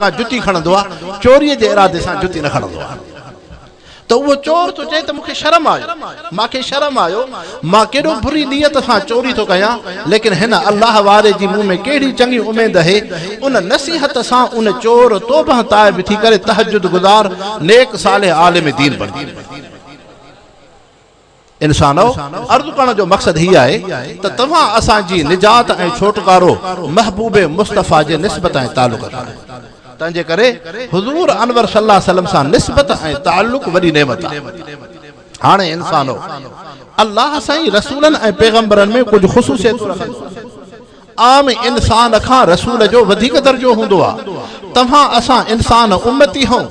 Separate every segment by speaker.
Speaker 1: کان جتي کڻندو آ، چوريء جي ارادي سان جتي نه کڻندو آ. ته اهو چور ٿو چئي ته مون کي شرم آيو، مان کي شرم آيو، مان ڪيڏو بري نيت سان چوري ٿو ڪيان، ليڪن هن الله واري جي مون ۾ ڪهڙي چڱي اميد اهي. ان نصيحت سان ان چور توبه تائب ٿي ڪري تهجد گذار، نيڪ صالح عالم دين بڻجي ويو. انسانؤ! عرض ڪرڻ جو مقصد هي آهي ته توهان اسان جي نجات ۽ ڇوٽڪارو محبوب مصطفيٰ جي نسبت ۽ تعلق سان آهي. تنهنجي ڪري حضور انور صلي الله عليه وسلم سان نسبت ۽ تعلق وڏي نعمت آهي. هاڻي انسانؤ! الله سائين رسولن ۽ پيغمبرن ۾ ڪجهه خصوصيتون رکندو آهي. عام انسان کان رسول جو وڌيڪ درجو هوندو آ. توهان اسان انسان امتي هون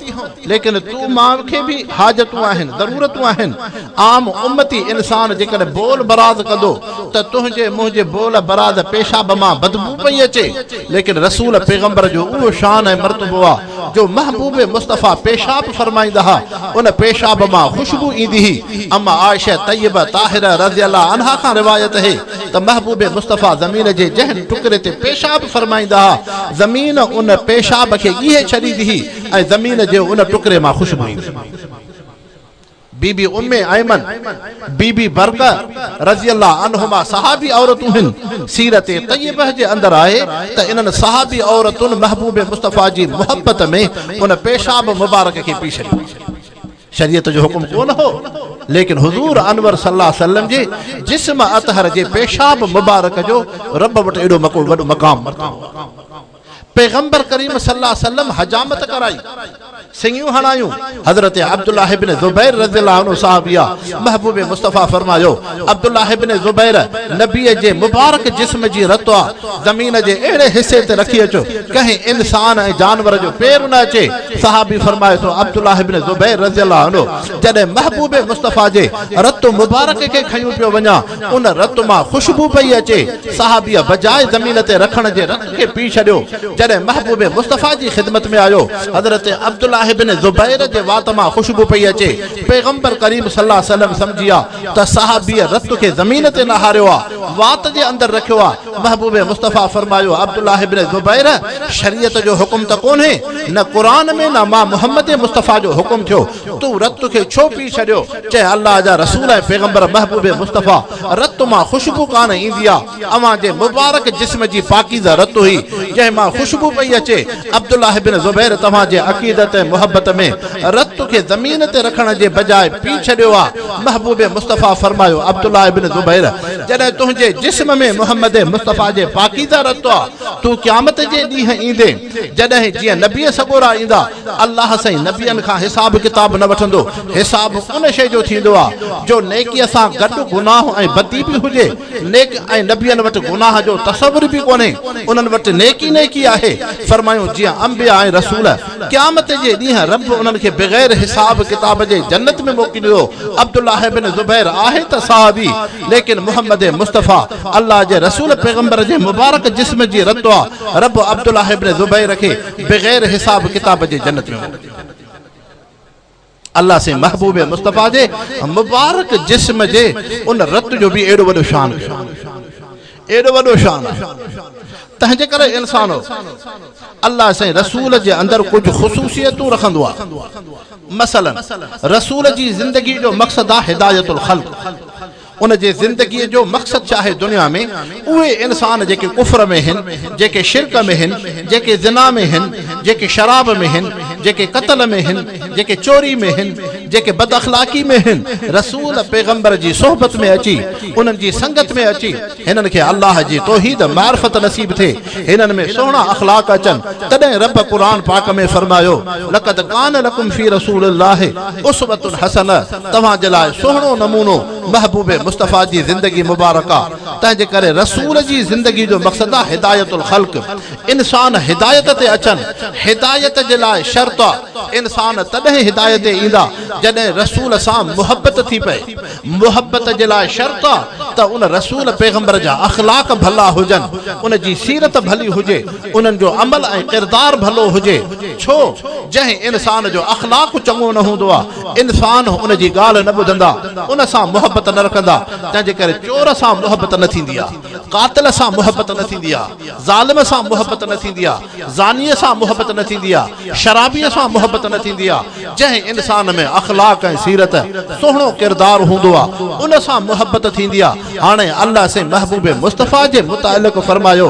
Speaker 1: ليڪن تو مان کي به حاجتون آهن ضرورتون آهن. عام امتي انسان جيڪڏهن بول براز ڪندو ته تنهنجي منهنجي بول براز پيشاب مان بدبو پئي اچي ليڪن رسول پيغمبر جو اهو شان ۽ مرتبو آ جو محبوب مصطفيٰ پيشاب فرمائيندا ها ان پيشاب مان خوشبو ايندي هئي. اما عائشه طيبه طاهره رضي الله عنها کان روايت اهي ته محبوب مصطفيٰ زمين جي جنهن ٽڪري تي پيشاب فرمائيندا ها زمين ان پيشاب کي ڳيهي ڇڏيندي هئي ۽ زمين جي ان ٽڪري مان خوشبو ايندي هئي. بي بي ام ايمن، بي بي برقه رضي الله عنهما صحابي عورتون هن، سيرت طيبه جي اندر آهي ته انهن صحابي عورتن محبوب مصطفيٰ جي محبت ۾ ان پيشاب مبارڪ کي پي ڇڏيو. شريعت جو حڪم ڪونه هو، ليڪن حضور انور صلي الله عليه وسلم جي جسم اطهر جي پيشاب مبارڪ جو رب وٽ ايڏو وڏو مقام مرتبو آهي. پيغمبر ڪريم صلي الله عليه وسلم حجامت ڪرائي، سڱيون هڻايون، حضرت عبدالله بن زبير رضي الله عنه صحابي آ، محبوب مصطفيٰ فرمايو، عبدالله بن زبير نبي جي مبارڪ جسم جي رت آ، زمين جي اهڙي حصي تي رکي اچ، ڪنهن انسان ۽ جانور جو پير نه اچي، صحابي فرمائي ٿو، عبدالله بن زبير رضي الله عنه جڏهن محبوب مصطفيٰ جي رت مبارڪ کي کنيون پيو وڃان، ان رت مان خوشبو پئي اچي، صحابيء بجاء زمين تي رکڻ جي رت کي پي ڇڏيو، جڏهن محبوب مصطفيٰ جي خدمت ۾ آيو، حضرت عبدالله بن زبير جي وات مان خوشبو پئي اچي، پيغمبر ڪريم صلي الله عليه وسلم سمجهي ويا ته صحابيء رت کي زمين تي نه هاريو آ، وات جي اندر رکيو آ، محبوب مصطفيٰ فرمايو، عبدالله بن زبير شريعت جو حڪم ته ڪونهي، نه قرآن ۾ نه مان محمد مصطفيٰ جو حڪم ٿيو، تون رت کي ڇو پي ڇڏيو؟ چئه الله جا رسول ۽ پيغمبر محبوب مصطفيٰ رت مان خوشبو ڪانه ايندي آ، اوهان جي مبارڪ جسم جي پاڪيزه رت هئي، جنهن مان خوشبو پئي اچي. عبدالله بن زبير توهان جي عقيدت ۽ محبت ۾ رت کي زمين تي رکڻ جي بجاء پي ڇڏيو آ. محبوب مصطفيٰ فرمايو، عبدالله بن زبير! جڏهن تنهنجي جسم ۾ محمد مصطفيٰ جي پاڪيزه رت آ، تون قيامت جي ڏينهن ايندين، جڏهن جيئن نبي سڳورا ايندا، الله سائين نبين کان حساب ڪتاب نه وٺندو، حساب ان شيء جو ٿيندو آ، جو نيڪيء سان گڏ گناهه ۽ بدي به هجي، نيڪ ۽ نبين وٽ گناهه جو تصور به ڪونهي، انهن وٽ نيڪي نيڪي آهي، فرمايون جيئن انبياء ۽ رسول قيامت جي ڏينهن رب انهن کي بغير حساب ڪتاب جي جنت ۾ موڪليندو، عبدالله بن زبير آهي ته صحابي ليڪن محمد مصطفيٰ الله جي رسول پيغمبر جي مبارڪ جسم جي رت آ، رب عبدالله بن زبير کي بغير حساب ڪتاب جي جنت ۾ موڪليندو. الله سائين محبوب مصطفيٰ جي مبارڪ جسم جي ان رت جو به ايڏو وڏو شان ڪيو ايڏو وڏو شان آهي تنهن جي ڪري انسانو الله سائين رسول جي اندر ڪجهه خصوصيتون رکندو آهي مثلا رسول جي زندگي جو مقصد آهي هدايت الخلق ان جي زندگيء جو مقصد ڇا آهي دنيا ۾ اهي انسان جيڪي ڪفر ۾ هن، جيڪي شرڪ ۾ هن، جيڪي زنا ۾ هن، جيڪي شراب ۾ هن، جيڪي قتل ۾ هن، جيڪي چوري ۾ هن، جيڪي بد اخلاقي ۾ هن، رسول پيغمبر جي صحبت ۾ اچي انهن جي سنگت ۾ اچي هنن کي الله جي توحيد معرفت نصيب ٿئي هنن ۾ سهڻا اخلاق اچن تڏهن رب قرآن پاڪ ۾ فرمايو لقد ڪان لڪم في رسول الله اسوة حسنة توهان جي لاء سهڻو نمونو محبوب مصطفيٰ جي زندگي مبارڪ آ، تنهن جي ڪري رسول جي زندگي جو مقصد آ هدايت الخلق، انسان هدايت تي اچن، هدايت جي لاء شرط آ انسان تڏهن هدايت تي ايندا جڏهن رسول سان محبت ٿي پئي، محبت جي لاء شرط آ ته ته ان رسول پيغمبر جا اخلاق ڀلا هجن، ان جي سيرت ڀلي هجي، انهن جو عمل ۽ ڪردار ڀلو هجي. ڇو؟ جنهن انسان جو اخلاق چڱو نه هوندو آ، انسان ان جي ڳالهه نه ٻڌندا، ان سان محبت نه رکندا، تنهن جي ڪري چور سان محبت نه ٿيندي آ، قاتل سان محبت نه ٿيندي آ، ظالم سان محبت نه ٿيندي آ، زانيء سان محبت نه ٿيندي آ، شرابيء سان محبت نه ٿيندي آ، جنهن انسان ۾ اخلاق ۽ سيرت، سهڻو ڪردار هوندو آ، ان سان محبت ٿيندي آ، هاڻي الله سائين محبوب مصطفيٰ جي متعلق فرمايو،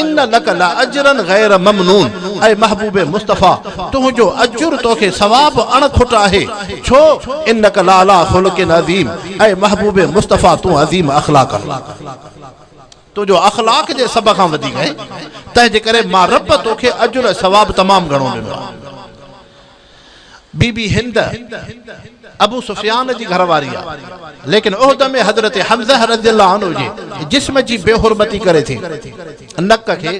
Speaker 1: ان لک لاجرا غير ممنون اي محبوب مصطفيٰ تنهنجو اجر توکي ثواب اڻ کٽ آهي، ڇو انک لعليٰ خلق عظيم اي محبوب مصطفيٰ تون عظيم اخلاق آهين. تنهنجو اخلاق جي سڀ کان وڌيڪ آهي، تنهن جي ڪري مان رب توکي اجر ۽ ثواب تمام گهڻو ڏنو آهي. بي بي هند ابو سفيان جي گهر واري آهي، ليڪن احد ۾ حضرت حمزه رضي الله عنه جي جسم جي بي حرمتي ڪري ٿي، نڪ کي،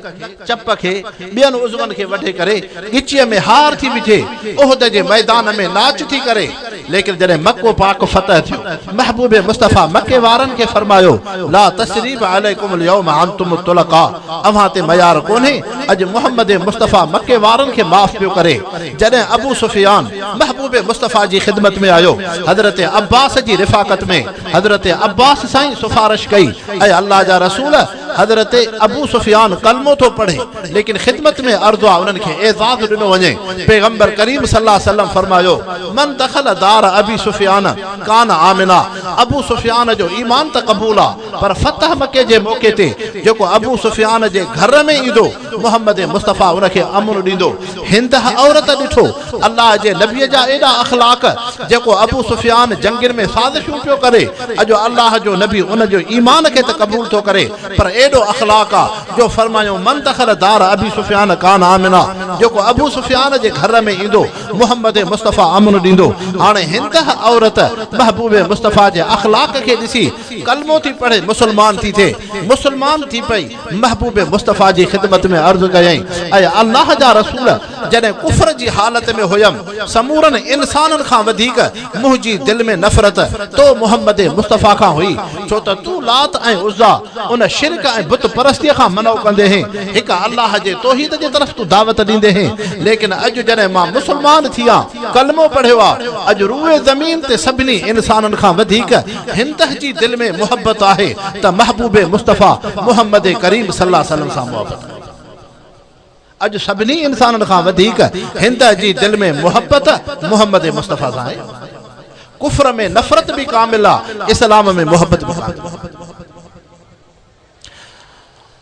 Speaker 1: چپ کي، ٻين عضون کي وڍي ڪري ڳچيء ۾ هار ٿي وجهي، احد جي ميدان ۾ ناچ ٿي ڪري، ليڪن جڏهن مڪو پاڪ فتح ٿيو، محبوب مصطفيٰ مڪي وارن کي فرمايو، لا تثريب عليڪم اليوم انتم الطلقاء، اوهان تي ميار ڪونهي، اڄ محمد مصطفيٰ مڪي وارن کي معاف پيو ڪري. جڏهن ابو سفيان محبوب مصطفيٰ جي خدمت ۾ آيو، حضرت عباس جي رفاقت ۾، حضرت عباس سائين سفارش ڪئي، اي الله جا رسول! حضرت ابو سفيان ڪلمو ٿو پڙهي، ليڪن خدمت ۾ عرض آ انهن کي اعزاز ڏنو وڃي. پيغمبر ڪريم صلي الله عليه وسلم فرمايو، من دخل دار ابي سفيان ڪان آمنا، ابو سفيان جو ايمان ته قبول آ، پر فتح مڪي جي موقعي تي جيڪو ابو سفيان جي گهر ۾ ايندو، محمد مصطفيٰ ان کي امن ڏيندو. هند عورت ڏٺو، الله جي نبيء جا ايڏا اخلاق، جيڪو ابو سفيان جنگين ۾ سازشون پيو ڪري، اڄ الله جو نبي ان جو ايمان کي ته قبول ٿو ڪري، پر ايڏو اخلاق آ، جو فرمايائون، من دخل دار ابي سفيان ڪان آمنا، جيڪو ابو سفيان جي گهر ۾ ايندو، محمد مصطفيٰ امن ڏيندو. هاڻي هند عورت محبوب مصطفيٰ جي اخلاق کي ڏسي ڪلمو ٿي پڙهي مسلمان ٿي ٿئي. مسلمان ٿي پئي. محبوب مصطفيٰ جي خدمت ۾ عرض ڪيائين، اي الله جا رسول! جڏهن ڪفر جي حالت ۾ هيم، سمورن انسانن کان وڌيڪ منهنجي دل ۾ نفرت تو محمد مصطفيٰ کان هئي، ڇو ته تون لات ۽ عزيٰ، ان شرڪ ۽ بت پرستيء کان منع ڪندي هين، هڪ الله جي توحيد جي طرف تون دعوت ڏيندي هين، ليڪن اڄ جڏهن مان مسلمان ٿي آن، ڪلمو پڙهيو آ، اڄ روء زمين تي سڀني انسانن کان وڌيڪ هنده جي دل ۾ محبت آهي ته محبوب مصطفيٰ محمد ڪريم صلي الله عليه وسلم سان محبت آهي. اڄ سڀني انسانن کان وڌيڪ هنده جي دل ۾ محبت محمد مصطفيٰ سان آهي. ڪفر ۾ نفرت به ڪامل آ، اسلام ۾ محبت به ڪامل آ.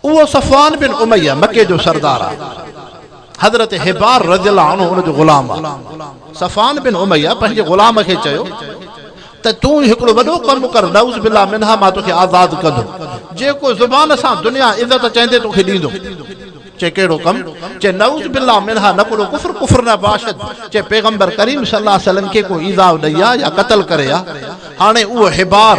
Speaker 1: اهو صفوان بن اميه مڪي جو سردار آ. حضرت حبار رضي الله عنه ان جو غلام آ. صفوان بن اميه پنهنجي غلام کي چيو ته تون هڪڙو وڏو ڪم ڪر نعوذ بالله منها مان توکي آزاد ڪندم. جيڪو زبان سان دنيا عزت چئندي توکي ڏيندم. چي ڪهڙو ڪم؟ چي نعوذ بالله منها نقول ڪفر ڪفر نه باشد. چي پيغمبر ڪريم صلي الله عليه وسلم کي ڪو ايذاء ڏئي ها يا قتل ڪري ها. هاڻي اهو حبار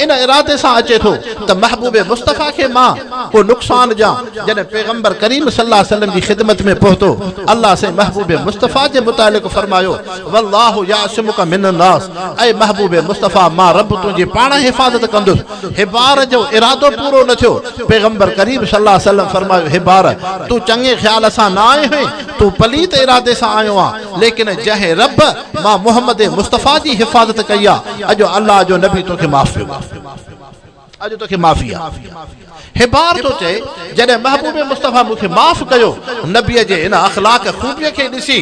Speaker 1: ان ارادي سان اچي ٿو ته محبوب مصطفيٰ کي مان ڪو نقصان ڏيان، جڏهن پيغمبر ڪريم صلي الله عليه وسلم جي خدمت ۾ پهتو، الله سائين محبوب مصطفيٰ جي متعلق فرمايو، والله يعصمک من الناس اي محبوب مصطفيٰ مان رب تنهنجي پاڻ حفاظت ڪندس، حبار جو ارادو پورو نه ٿيو، پيغمبر ڪريم صلي الله عليه وسلم فرمايو، حبار تون چڱي خيال سان نه آيو هين، تون پليت ارادي سان آيو آن، ليڪن جنهن رب مان محمد مصطفيٰ جي حفاظت ڪئي آ، اڄ الله جو نبي توکي معاف پيو ڪري. اڄ توکي معافي آ. حبار ٿو چئي، جڏهن محبوب مصطفيٰ مون کي معاف ڪيو، نبيء جي ان اخلاق خوبيء کي ڏسي،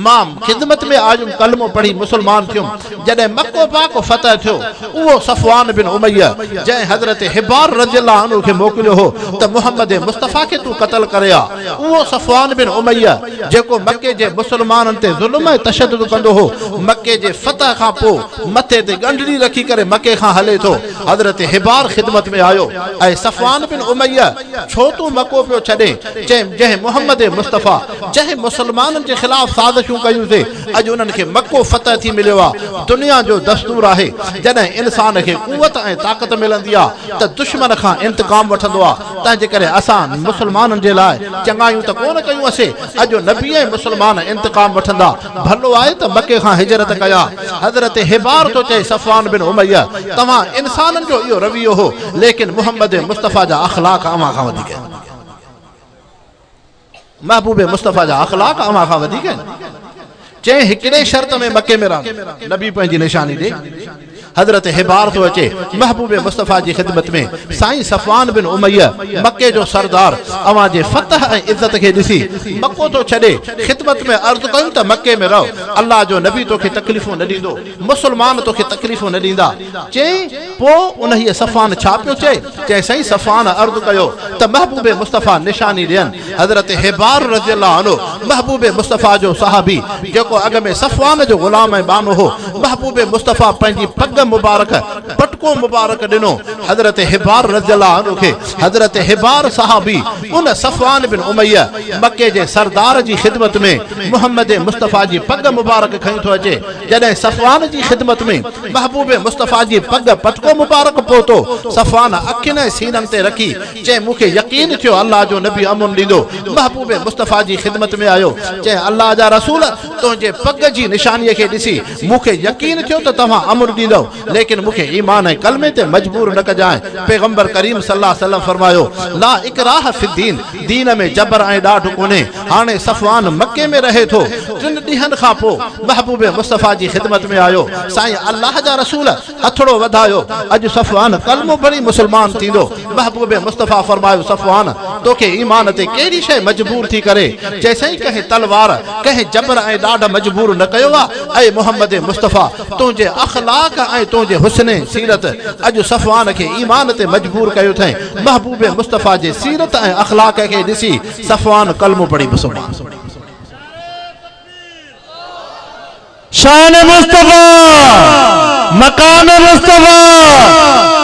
Speaker 1: مان خدمت ۾ آيم، ڪلمو پڙهي مسلمان ٿيم. جڏهن مڪو پاڪ فتح ٿيو، اهو صفوان بن اميه، جنهن حضرت حبار رضي الله عنه کي موڪليو هو ته محمد مصطفيٰ کي تون قتل ڪري آ، اهو صفوان بن اميه، جيڪو مڪي جي مسلمانن تي ظلم ۽ تشدد ڪندو هو، مڪي جي فتح کان پوء مٿي تي ڳنڍڙي رکي ڪري مڪي کان هلي ٿو. حضرت حبار خدمت ۾ آيو، اي صفوان بن اميه! ڇو تون مڪو پيو ڇڏين؟ چيم، جنهن محمد مصطفيٰ، جنهن مسلمانن جي خلاف سازشون ڪيون سي، اڄ انهن کي مڪو فتح ٿي مليو آ. دنيا جو دستور آهي، جڏهن انسان کي قوت ۽ طاقت ملندي آ ته دشمن کان انتقام وٺندو آ. تنهنجي ڪري اسان مسلمانن جي لاء چڱايون ته ڪونه ڪيون اسي، اڄ نبي ۽ مسلمان انتقام وٺندا، ڀلو آهي ته مڪي کان هجرت ڪيا. حضرت حبار ٿو چئي صفوان بن اميه توهان انسانن جو اهو رويو هو، ليڪن محمد مصطفيٰ جا اخلاق اوهان کان وڌيڪ آهن. محبوب مصطفيٰ جا اخلاق اوهان کان وڌيڪ آهن. چئين هڪڙي شرط ۾ مڪي ۾ رهندو. نبي پنهنجي نشاني ڏي. حضرت حبار ٿو اچي محبوب مصطفيٰ جي خدمت ۾، سائين صفوان بن اميه مڪي جو سردار اوهان جي فتح ۽ عزت کي ڏسي مڪو ٿو ڇڏي، خدمت ۾ عرض ڪيم ته مڪي ۾ رهه، الله جو نبي توکي تڪليفون نه ڏيندو، مسلمان توکي تڪليفون نه ڏيندا. چئين پوء انهيء صفوان ڇا پيو چئي؟ چئين سائين صفوان عرض ڪيو ته محبوب مصطفيٰ نشاني ڏين. حضرت حبار رضي الله عنه محبوب مصطفيٰ جو صحابي جيڪو اڳ ۾ صفوان جو غلام ۽ ٻانهو هو، محبوب مصطفيٰ پنهنجي پڳ مبارڪ، پٽڪو مبارڪ ڏنو حضرت حبار رضي الله عنه کي. حضرت حبار صحابي ان صفوان بن اميه مڪي جي سردار جي خدمت ۾ محمد مصطفيٰ جي پڳ مبارڪ کڻي ٿو اچي. جڏهن صفوان جي خدمت ۾ محبوب مصطفيٰ جي پڳ پٽڪو مبارڪ پهتو، صفوان اکين ۽ سينن تي رکي چيائين، مون کي يقين ٿيو الله جو نبي امن ڏيندو. محبوب مصطفيٰ جي خدمت ۾ آيو، چيائين، الله جا رسول! تنهنجي پڳ جي نشانيء کي ڏسي مون کي يقين ٿيو ته توهان امن ڏيندؤ، ليڪن مون کي ايمان ۽ ڪلمي تي مجبور نه ڪجانء. پيغمبر ڪريم صلي الله عليه وسلم فرمايو، لا اڪراه في الدين، دين ۾ جبر ۽ ڏاڍ ڪونهي. هاڻي صفوان مڪي ۾ رهي ٿو. ٽن ڏينهن کان پوء محبوب مصطفيٰ جي خدمت ۾ آيو. سائين الله جا رسول! هٿڙو وڌايو، اڄ صفوان ڪلمو پڙهي مسلمان ٿيندو. محبوب مصطفيٰ فرمايو، صفوان! توکي ايمان تي ڪهڙي شيء مجبور ٿي ڪري؟ چيسائين ڪنهن تلوار، ڪنهن جبر ۽ ڏاڍ مجبور نه ڪيو آ. اي محمد مصطفيٰ! تنهنجي اخلاق ۽ تنهنجي حسن سيرت اڄ صفوان کي ايمان تي مجبور ڪيو اٿئي. محبوب مصطفيٰ جي سيرت ۽ اخلاق کي ڏسي صفوان ڪلمو پڙهي مسلمان.
Speaker 2: شان مصطفيٰ مقام مصطفيٰ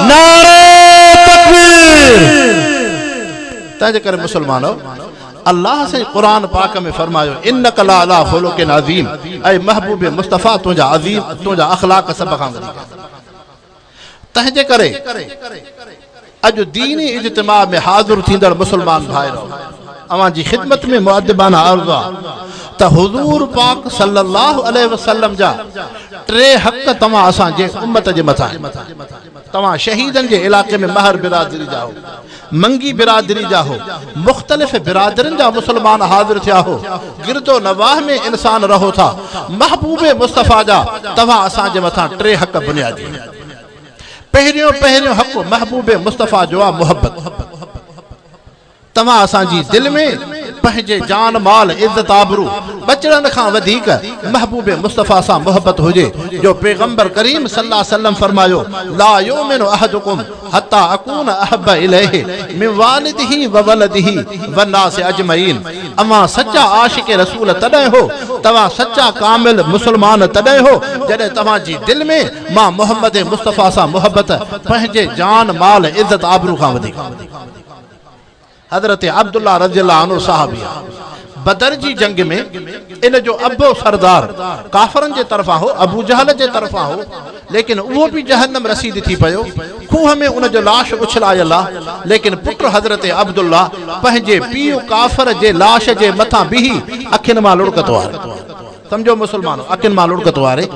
Speaker 2: نعري تڪبير.
Speaker 1: تنهنجي ڪري مسلمانؤ! الله سائين قرآن پاڪ ۾ فرمايو انک لعلي خلق عظيم اي محبوب مصطفيٰ تنهنجا عظيم تنهنجا اخلاق سڀ کان وڌيڪ آهن. تنهنجي ڪري اڄ ديني اجتماع ۾ حاضر ٿيندڙ مسلمان ڀائرؤ! اوهان جي خدمت ۾ مؤدبانه عرض آ ته حضور پاڪ صلي الله عليه وسلم جا ٽي حق توهان اسان جي امت جي مٿان آهن. توهان شهيدن جي علاقي ۾ مهر برادري جا هو، منگي برادري جا هو، مختلف برادرين جا مسلمان حاضر ٿيا هو، گرد و نواح ۾ انسان رهو ٿا، محبوب مصطفيٰ جا توهان اسان جي مٿان ٽي حق بنيادي آهن. پهريون پهريون حق محبوب مصطفيٰ جو آ محبت. توهان اسان جي دل ۾ پنهنجي جان مال عزت آبرو ٻچڙن کان وڌيڪ محبوب مصطفيٰ سان محبت هجي جو پيغمبر ڪريم صلي الله عليه وسلم فرمايو لا يؤمن احدڪم حتي اڪون احب اليه من والده وولده والناس اجمعين اوهان سچا عاشق رسول تڏهن هو توهان سچا ڪامل مسلمان تڏهن هو جڏهن توهان جي دل ۾ مان محمد مصطفيٰ سان محبت پنهنجي جان مال عزت آبرو کان وڌيڪ. حضرت عبدالله رضي الله عنه صحابي آ. بدر جي جنگ ۾ ان جو ابو سردار ڪافرن جي طرفان هو، ابو جهل جي طرفان هو، ليڪن اهو به جهنم رسيد ٿي پيو، کوهه ۾ ان جو لاش اڇلايل آ، ليڪن پٽ حضرت عبدالله پنهنجي پيء ڪافر جي لاش جي مٿان بيهي اکين مان لڙڪ ٿو هاري. سمجهو مسلمانو! اکين مان لڙڪ ٿو هاري.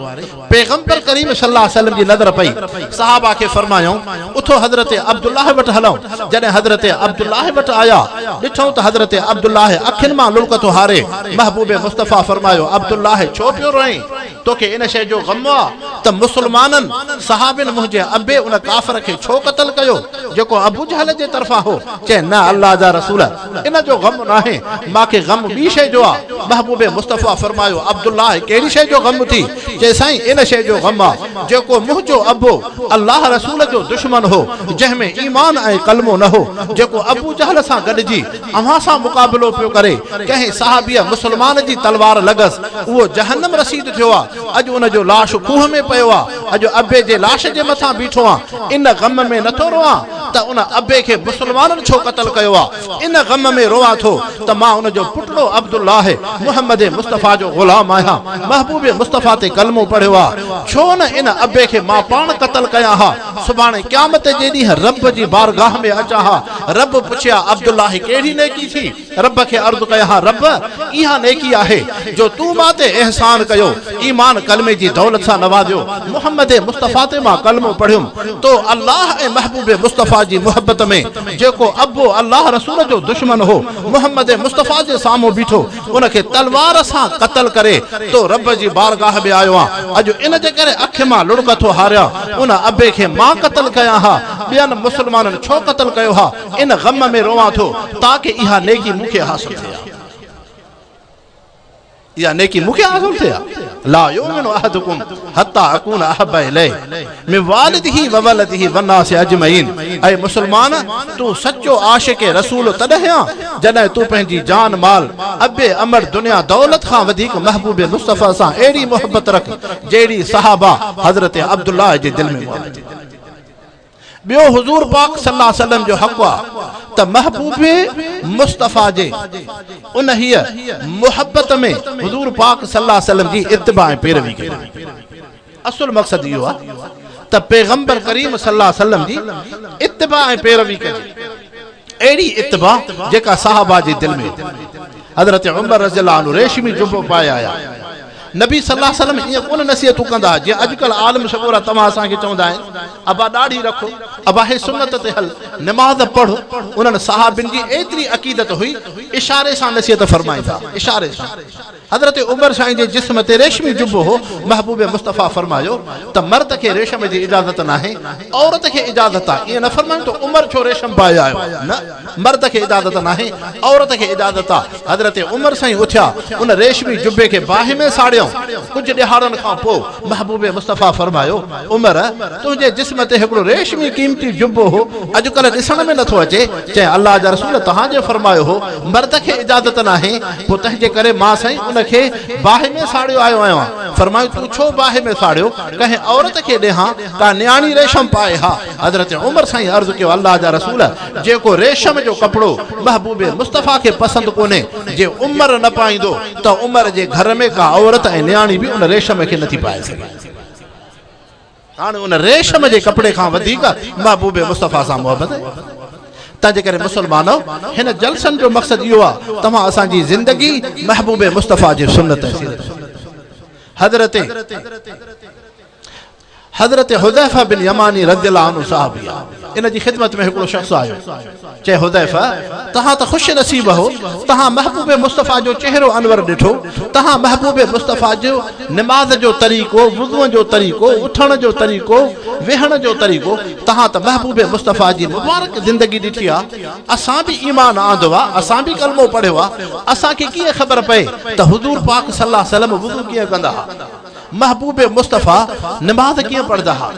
Speaker 1: پيغمبر ڪريم صلي الله عليه وسلم جي نظر پئي، صحابه کي فرمايائون، اٿو حضرت عبدالله وٽ هلون. جڏهن حضرت عبدالله وٽ آيا، ڏٺائون ته حضرت عبدالله اکين مان لڙڪ ٿو هاري. محبوب مصطفيٰ فرمايو، عبدالله ڇو پيو روئين؟ توکي ان شيء جو غم آ ته مسلمانن، صحابين منهنجي ابي ان ڪافر کي ڇو قتل ڪيو، جيڪو ابوجهل جي طرفان هو؟ چيائين، نه الله جا رسول! ان جو غم ناهي، مان کي غم ٻي شيء جو آ. محبوب مصطفيٰ فرمايو، عبدالله ڪهڙي شيء جو غم اٿي؟ چيس، سائين ان شيء جو غم آ، جيڪو منهنجو ابو الله رسول جو دشمن هو، جنهن ۾ ايمان ۽ ڪلمو نه هو، جيڪو ابوجهل سان گڏجي اوهان سان مقابلو پيو ڪري، ڪنهن صحابيء مسلمان جي تلوار لڳس، اهو جهنم رسيد ٿيو آ، اڄ ان جو لاش کوهه ۾ پيو آ، اڄ ابي جي لاش جي مٿان بيٺو آن، ان غم ۾ نٿو روئان. ته ان ابي کي مسلمانن ڇو قتل ڪيو آ، ان غم ۾ روئان ٿو ته مان ان جو پٽڙو عبدالله محمد مصطفيٰ جو غلام آهيان، محبوب مصطفيٰ تي ڪلمو پڙهيو آ، ڇو نه ان ابي کي مان پاڻ قتل ڪيان ها، سڀاڻي قيامت جي ڏينهن رب جي بارگاهه ۾ اچان ها، رب پڇي ها عبدالله ڪهڙي نيڪي ٿي؟ رب کي عرض ڪيان ها رب! اها نيڪي آهي جو تون مان تي احسان ڪيو، ايمان ڪلمي جي دولت سان نوازيو، محمد مصطفيٰ تي مان ڪلمو پڙهيم، تو الله ۽ محبوب مصطفيٰ جي محبت ۾ جيڪو ابو الله رسول جو دشمن هو، محمد مصطفيٰ جي سامهون بيٺو، ان کي تلوار سان قتل ڪري تو رب جي بارگاهه ۾ آيو آن، اڄ ان جي ڪري اک مان لڙڪ ٿو هاريان، ان ابي کي مان قتل ڪيان ها، ٻين مسلمانن ڇو قتل ڪيو ها؟ ان غم ۾ روئان ٿو تاڪه اها نيڪي مون کي حاصل ٿئي ها. اها نيڪي مون کي حاصل ٿئي ها. لا يؤمن احدڪم حتي اڪون احب اليه من والده وولده والناس اجمعين اي مسلمان تون سچو عاشق رسول تڏهن آن جڏهن تون پنهنجي جان مال ابي امڙ دنيا دولت کان وڌيڪ محبوب مصطفيٰ سان اهڙي محبت رک جهڙي صحابه حضرت عبدالله جي دل ۾ محبت ٻيو حضور پاڪ صلي الله عليه وسلم جو حق آ ته محبوب مصطفيٰ جي انهيء محبت ۾ حضور پاڪ صلي الله عليه وسلم جي اتباع ۽ پيروي ڪجي. اصل مقصد اهو آ ته پيغمبر ڪريم صلي الله عليه وسلم جي اتباع ۽ پيروي ڪجي. اهڙي اتباع جيڪا صحابه جي دل ۾ هئي. حضرت عمر رضي الله عنه ريشمي جبو پائي آيا. نبي صلي الله عليه وسلم ائين ڪونه نصيحتون ڪندا ها جيئن اڄڪلهه عالم سڳورا توهان اسان کي چوندا آهن، ابا ڏاڙهي رک، ابا هي سنت تي هل، نماز پڙهه. انهن صحابين جي ايتري عقيدت هئي، اشاري سان نصيحت فرمائيندا ها، اشاري سان. حضرت عمر سائين جي جسم تي ريشمي جبو هو، محبوب مصطفيٰ فرمايو ته مرد کي ريشم جي اجازت ناهي، عورت کي اجازت آ، ائين نه فرمايو ته عمر ڇو ريشم پائي آيو آ، نه، مرد کي اجازت ناهي، عورت کي اجازت آ، حضرت عمر سائين اٿيا، ان ريشمي جبي کي باهه ۾ ساڙيائون، ڪجهه ڏهاڙن کان پوء محبوب مصطفيٰ فرمايو، عمر! تنهنجي جسم تي هڪڙو ريشمي قيمتي جبو هو، اڄڪلهه ڏسڻ ۾ نٿو اچي. چيائين، الله جا رسول! توهان جي فرمايو هو، مرد کي اجازت ناهي، پوء تنهنجي ڪري مان سائين ان کي باهه ۾ ساڙيو آيو آهيان. فرمايو، تون ڇو باهه ۾ ساڙيو؟ ڪنهن عورت کي ڏي ها، ڪا نياڻي ريشم پائي ها. حضرت عمر سائين عرض ڪيو، الله جا رسول! جيڪو ريشم جو ڪپڙو محبوب مصطفيٰ کي پسند ڪونهي، جي عمر نه پائيندو ته عمر جي گهر ۾ ڪا عورت ۽ نياڻي به ان ريشم کي نٿي پائي سگهي. هاڻي ان ريشم جي ڪپڙي کان وڌيڪ محبوب مصطفيٰ سان محبت آهي. تنهنجي ڪري مسلمانؤ! هن جلسن جو مقصد اهو آهي توهان اسان جي زندگي محبوب مصطفيٰ جي سنت ۽ سيرت حضرت حضرت حذيفه بن يماني رضي الله عنه صحابي آ، ان جي خدمت ۾ هڪڙو شخص آيو، چئي حذيفه! توهان ته خوش نصيب آهو، توهان محبوب مصطفيٰ جو چهرو انور ڏٺو، توهان محبوب مصطفيٰ جو نماز جو طريقو، وضوء جو طريقو، اٿڻ جو طريقو، ويهڻ جو طريقو، توهان ته محبوب مصطفيٰ جي مبارڪ زندگي ڏٺي آ، اسان به ايمان آندو آ، اسان به ڪلمو پڙهيو آ، اسان کي ڪيئن خبر پئي ته حضور پاڪ صلي الله عليه وسلم وضو ڪيئن ڪندا ها؟ محبوب مصطفيٰ نماز ڪيئن پڙهندا ها؟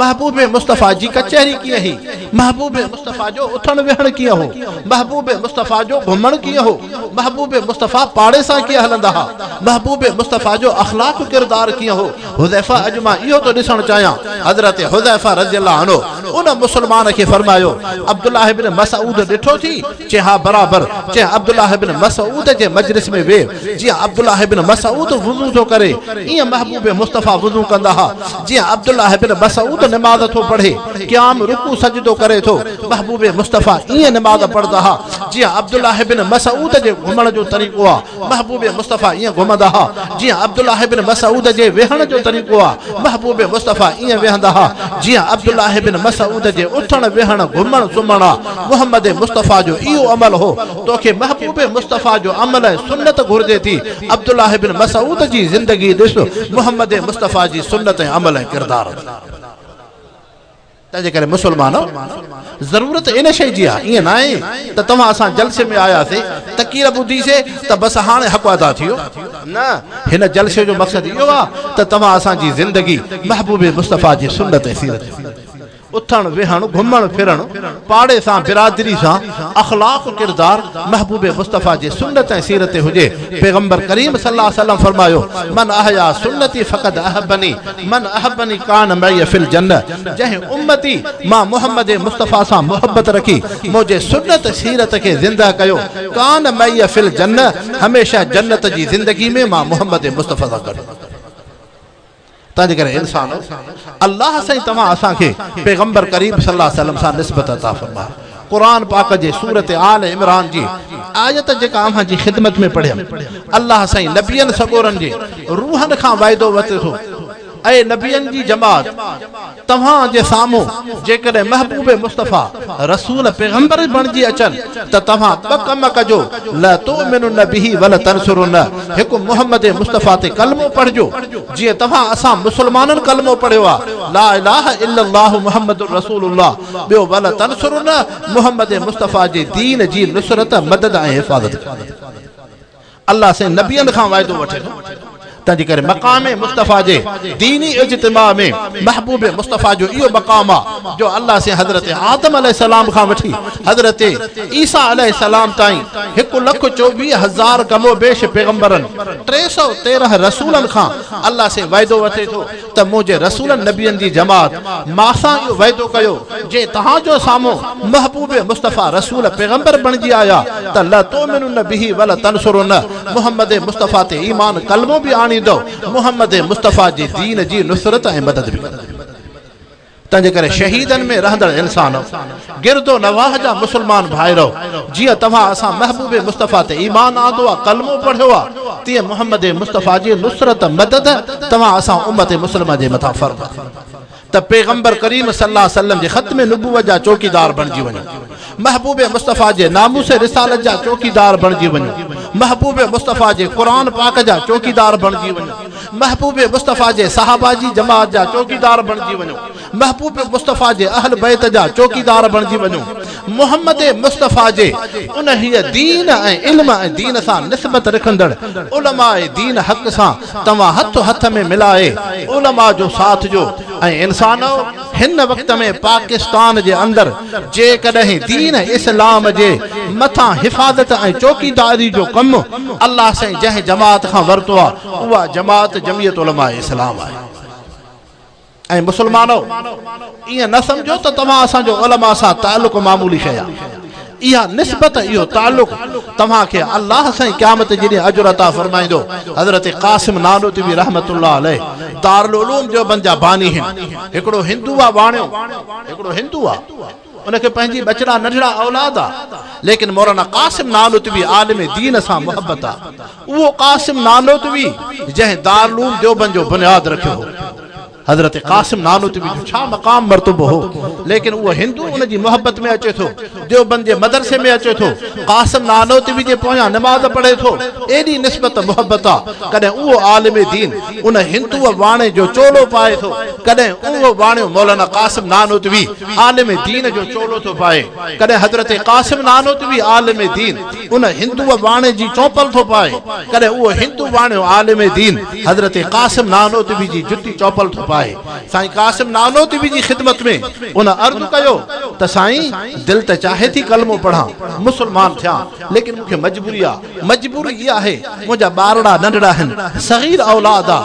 Speaker 1: محبوب مصطفيٰ جي ڪچهري ڪيئن هئي؟ محبوب مصطفيٰ جو اٿڻ ويهڻ ڪيئن هو؟ محبوب مصطفيٰ جو گهمڻ ڪيئن هو؟ محبوب مصطفيٰ پاڙي سان ڪيئن هلندا ها؟ محبوب مصطفيٰ جو اخلاق ڪردار ڪيئن هو؟ حذيفه اڄ مان اهو ٿو ڏسڻ چاهيان. حضرت حذيفه رضي الله عنه ان مسلمان کي فرمايو، عبدالله بن مسعود ڏٺو ٿي؟ چيائين ها برابر، چيائين عبدالله بن مسعود جي مجلس ۾ ويهه، جيئن عبدالله بن مسعود وضو ٿو ڪري، ايئن محبوب مصطفيٰ وضو ڪندا ها، جيئن عبدالله بن مسعود نماز ٿو پڙهي، قيام رڪوع سجدو ڪري ٿو، محبوب مصطفيٰ ايئن نماز پڙهندا ها، جيئن عبدالله بن مسعود جي گهمڻ جو طريقو آ، محبوب مصطفيٰ ايئن گهمندا ها، جيئن عبدالله بن مسعود جي ويهڻ جو طريقو آ، محبوب مصطفيٰ ايئن ويهندا ها، جيئن عبدالله بن مسعود جي اٿڻ ويهڻ گهمڻ سمهڻ آ، محمد مصطفيٰ جو اهو عمل هو، توکي محبوب مصطفيٰ جو عمل ۽ سنت گهرجي ٿي، عبدالله بن مسعود جي زندگي ڏس، محمد مصطفيٰ جي سنت ۽ عمل ۽ ڪردار تي. تنهنجي ڪري مسلمانؤ! ضرورت ان شيء جي آهي، ائين ناهي ته توهان اسان جلسي ۾ آياسي، تقرير ٻڌيسي ته بس هاڻي حق ادا ٿي ويو. نه، هن جلسي جو مقصد اهو آهي ته توهان اسان جي زندگي محبوب مصطفيٰ جي سنت ۽ سيرت تي. اٿڻ ويهڻ گهمڻ ڦرڻ پاڙي سان برادري سان اخلاق ڪردار محبوب مصطفيٰ جي سنت ۽ سيرت تي هجي. پيغمبر ڪريم صلي الله عليه وسلم فرمايو، من احيا سنتي فقد احبني، من احبني ڪان معي في الجنه، جنهن امتي مان محمد مصطفيٰ سان محبت رکي منهنجي سنت سيرت کي زنده ڪيو، ڪان معي في الجنه، هميشه جنت جي زندگي ۾ مان محمد مصطفيٰ سان گڏ هوندس. تنهنجي ڪري انسانو! الله سائين توهان اسان کي پيغمبر ڪريم صلي الله عليه وسلم سان نسبت عطا فرمائي. قرآن پاڪ جي سورة آل عمران جي آيت جيڪا اوهان جي خدمت ۾ پڙهيم، الله سائين نبين سڳورن جي روحن کان وعدو ورتي ٿو، اي نبين جي جماعت! توهان جي سامهون جيڪڏهن محبوب مصطفيٰ رسول پيغمبر بڻجي اچن ته توهان ٻه ڪم ڪجو، لتؤمنن به ولتنصرنه، هڪ محمد مصطفيٰ تي ڪلمو پڙهجو، جيئن توهان اسان مسلمانن ڪلمو پڙهيو آهي، لا اله الا الله محمد رسول الله، ٻيو ولتنصرنه، محمد مصطفيٰ جي دين جي نصرت، مدد ۽ حفاظت ڪجو. الله سائين نبين کان وعدو وٺي ٿو، تنهنجي ڪري مقام مصطفيٰ جي ديني اجتماع ۾ محبوب مصطفيٰ جو اهو مقام آ جو الله سائين حضرت آدم عليه السلام کان وٺي حضرت عيسيٰ عليه السلام تائين هڪ لک 24 هزار ڪم و بيش پيغمبرن 313 رسولن کان الله سائين وعدو وٺي ٿو ته منهنجي رسولن نبين جي جماعت مان سان اهو وعدو ڪيو جي توهان جو سامهون محبوب مصطفيٰ رسول پيغمبر بڻجي آيا ته لتؤمنن به ولتنصرنه محمد مصطفيٰ تي ايمان ڪلمو به آڻيندؤ محمد مصطفيٰ جي دين جي نصرت ۽ مدد به ڪندؤ. تنهنجي ڪري شهيدن ۾ رهندڙ انسانؤ! گرد و نواح جا مسلمان ڀائرؤ! جيئن توهان اسان محبوب مصطفيٰ تي ايمان آندو آ، ڪلمو پڙهيو آ، تيئن محمد مصطفيٰ جي نصرت، مدد، توهان اسان امت مسلمه جي مٿان فرض آ ته پيغمبر ڪريم صلي الله عليه وسلم جي ختم نبوت جا چوڪيدار بڻجي وڃو، محبوب مصطفيٰ جي ناموس رسالت جا چوڪيدار بڻجي وڃو، محبوب مصطفيٰ جي قرآن پاڪ جا چوڪيدار بڻجي وڃو، محبوب مصطفيٰ جي صحابه جي جماعت جا چوڪيدار بڻجي وڃو، محبوب مصطفيٰ جي اهل بيت جا چوڪيدار بڻجي وڃو، محمد مصطفيٰ جي انهيء دين ۽ علم ۽ دين سان نسبت رکندڙ علماء دين حق سان توهان هٿ هٿ ۾ ملائي علماء جو ساٿ ڏيو ۽ انسانؤ! هن وقت ۾ پاڪستان جي اندر جيڪڏهن دين اسلام جي مٿان حفاظت ۽ چوڪيداري جو ڪم الله سائين جنهن جماعت کان ورتو آ اها جماعت جمعيت علماء اسلام آهي ۽ مسلمانو ائين نه سمجهو ته توهان اسان جو علماء سان تعلق معمولي شيء آ. اها نسبت، اهو تعلق توهان کي الله سائين قيامت جي ڏينهن اجر عطا فرمائيندو. حضرت قاسم نانوتوي رحمة الله عليه دارالعلوم ديوبند جا باني هن. هڪڙو هندو آ واڻيو، هڪڙو هندو آ، ان کي پنهنجي ٻچڙا ننڍڙا اولاد آ، ليڪن مولانا قاسم نانوتوي عالم دين سان محبت آ. اهو قاسم نانوتوي جنهن دارالعلوم ديوبند جو بنياد رکيو هو. حضرت قاسم نانوتوي جو ڇا مقام مرتبو هو، ليڪن اهو هندو ان جي محبت ۾ اچي ٿو، ديوبند جي مدرسي ۾ اچي ٿو، قاسم نانوتوي جي پويان نماز پڙهي ٿو، ايڏي نسبت محبت آ، ڪڏهن اهو عالم دين ان هندوء واڻي جو چولو پائي ٿو، ڪڏهن اهو واڻيو مولانا قاسم نانوتوي عالم دين جو چولو ٿو پائي، ڪڏهن حضرت قاسم نانوتوي عالم دين ان هندوء واڻي جي چونپل ٿو پائي، ڪڏهن اهو هندو واڻيو عالم دين حضرت قاسم نانوتوي جي جتي چوپل ٿو پائي. سائين قاسم نانوتوي جي خدمت ۾ ان عرض ڪيو ته سائين دل ته چاهي ٿي ڪلمو پڙهان، مسلمان ٿيان، ليڪن مون کي مجبوري آ، مجبوري اها آهي منهنجا ٻارڙا ننڍڙا آهن، صغير اولاد آ،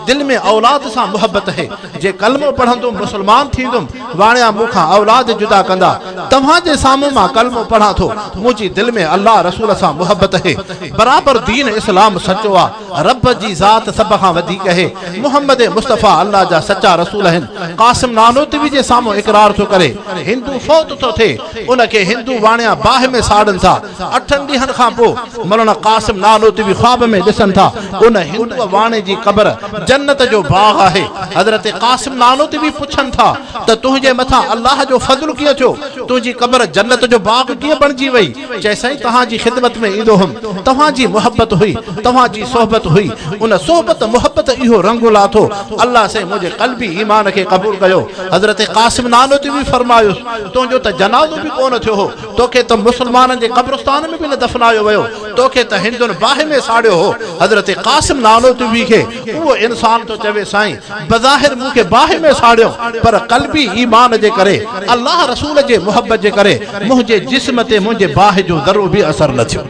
Speaker 1: دل ۾ اولاد سان محبت اهي، جي ڪلمو پڙهندم مسلمان ٿيندم، واڻيا مون کان اولاد جدا ڪندا، توهان جي سامهون مان ڪلمو پڙهان ٿو، منهنجي دل ۾ الله رسول سان محبت اهي، برابر دين اسلام سچو آ، رب جي ذات سڀ کان وڌيڪ اهي، محمد مصطفيٰ الله جا سچا رسول اهن، قاسم نانوتوي جي سامهون اقرار ٿو ڪري، هندو فوت ٿو ٿئي، ان کي هندو واڻيا باهه ۾ ساڙن ٿا، اٺن ڏينهن کان پوء مولانا قاسم نانوتوي خواب ۾ ڏسن ٿا، ان هندوء واڻي جي قبر جنت جو باغ آهي. حضرت قاسم نانوتوي پڇن ٿا ته تنهنجي مٿان الله جو فضل ڪيئن ٿيو؟ تنهنجي قبر جنت جو باغ ڪيئن بڻجي وئي؟ چئي سائين توهان جي خدمت ۾ ايندو هئم، توهان جي محبت هئي، توهان جي صحبت هئي، ان صحبت محبت اهو رنگ لاٿو، الله سائين منهنجي قلبي ايمان کي قبول ڪيو. حضرت قاسم نانوتوي فرمايس، تنهنجو ته جنازو به ڪونه ٿيو هو، توکي ته مسلمانن جي قبرستان ۾ به نه دفنايو ويو، توکي ته هندن باهه ۾ ساڙيو هو. حضرت قاسم نانوتوي کي اهو انسان ٿو چوي سائين بظاهر مون کي باهه ۾ ساڙيو پر قلبي ايمان جي ڪري الله رسول جي محبت جي ڪري منهنجي جسم تي منهنجي باهه جو ذرو به اثر نه ٿيو.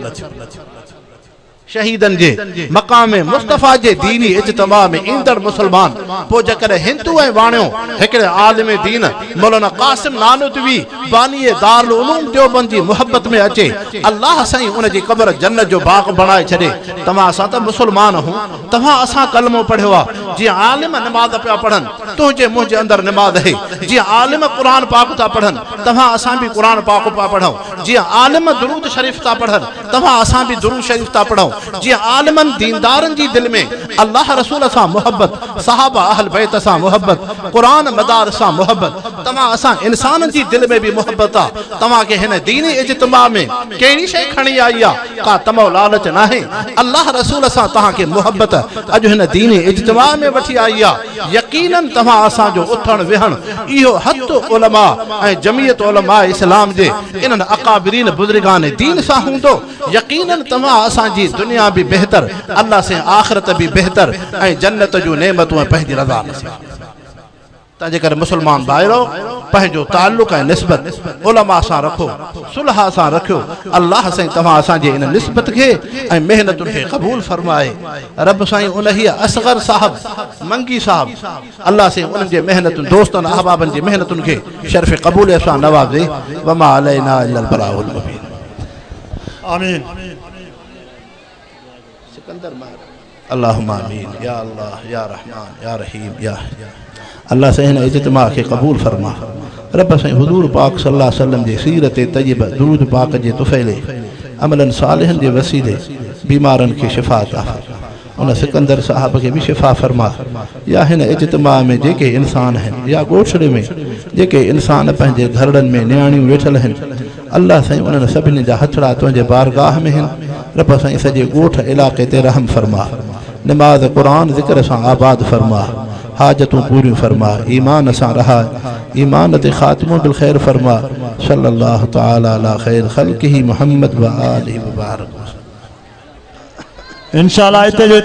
Speaker 1: شهيدن جي مقام مصطفيٰ جي ديني اجتماع ۾ ايندڙ مسلمان پوء جيڪڏهن هندو ۽ واڻيو هڪڙي عالم دين مولانا قاسم نانوتوي باني دارالعلوم ديوبند جي محبت ۾ اچي الله سائين ان جي قبر جنت جو باغ بڻائي ڇڏي توهان اسان ته مسلمان هون توهان اسان ڪلمو پڙهيو آ جيئن عالم نماز پيا پڙهن تنهنجي منهنجي اندر نماز اهي جيئن عالم قرآن پاڪ ٿا پڙهن توهان اسان به قرآن پاڪ پيا پڙهون جيئن عالم درود شريف ٿا پڙهن توهان اسان به درود شريف ٿا پڙهون جيئن عالمن ديندارن جي دل ۾ الله رسول سان محبت صحابه اهل بيت سان محبت قرآن مدار سان محبت توهان اسان انسانن جي دل ۾ به محبت آ توهان کي هن ديني اجتماع ۾ ڪهڙي شيء کڻي آئي آ ڪا طمع لالچ ناهي الله رسول سان توهان کي محبت اڄ هن ديني اجتماع ۾ وٺي آئي آ يقيناً توهان اسان جو اٿڻ ويهڻ اهو حد علماء ۽ جمعيت علماء اسلام جي انهن اڪابرين بزرگان دين سان هوندو، يقيناً توهان اسان جي دنيا به بهتر، الله سين آخرت به بهتر ۽ جنت جون نعمتون ۽ پنهنجي رضا نصيب. تنهنجي ڪري مسلمان ڀائرؤ! پنهنجو تعلق ۽ نسبت علماء سان رکو، صلحا سان رکيو، الله سائين توهان اسان جي ان نسبت کي ۽ محنتن کي قبول فرمائي. رب سائين انهيء اصغر صاحب منگي صاحب الله سائين انهن جي محنتن دوستن احبابن جي محنتن کي شرف قبوليت سان نوازي وما علينا الا البلاغ المبين.
Speaker 2: آمين.
Speaker 1: سڪندر مهر اللهم آمين يا الله يا رحمان يا رحيم يا الله سائين هن اجتماع کي قبول فرما رب سائين حضور پاڪ صلي الله عليه وسلم جي سيرت طيبه درود پاڪ جي طفيلي عملن صالحن جي وسيلي بيمارن کي شفا عطا فرما ان سڪندر صاحب کي به شفا فرما يا هن اجتماع ۾ جيڪي انسان آهن يا ڳوٺڙي ۾ جيڪي انسان پنهنجي گهرڙن ۾ نياڻيون ويٺل آهن الله سائين انهن سڀني جا هٿڙا تنهنجي بارگاهه ۾ هن رب سائين سڄي ڳوٺ علائقي تي رحم فرما نماز قرآن ذڪر سان آباد فرما حاجتون پوريون فرما ايمان سان رهاء ايمان تي خاتمو بالخير فرما صلي الله تعالي علي خير خلقه محمد وآله وبارك وسلم.
Speaker 2: انشاء الله اتي جو.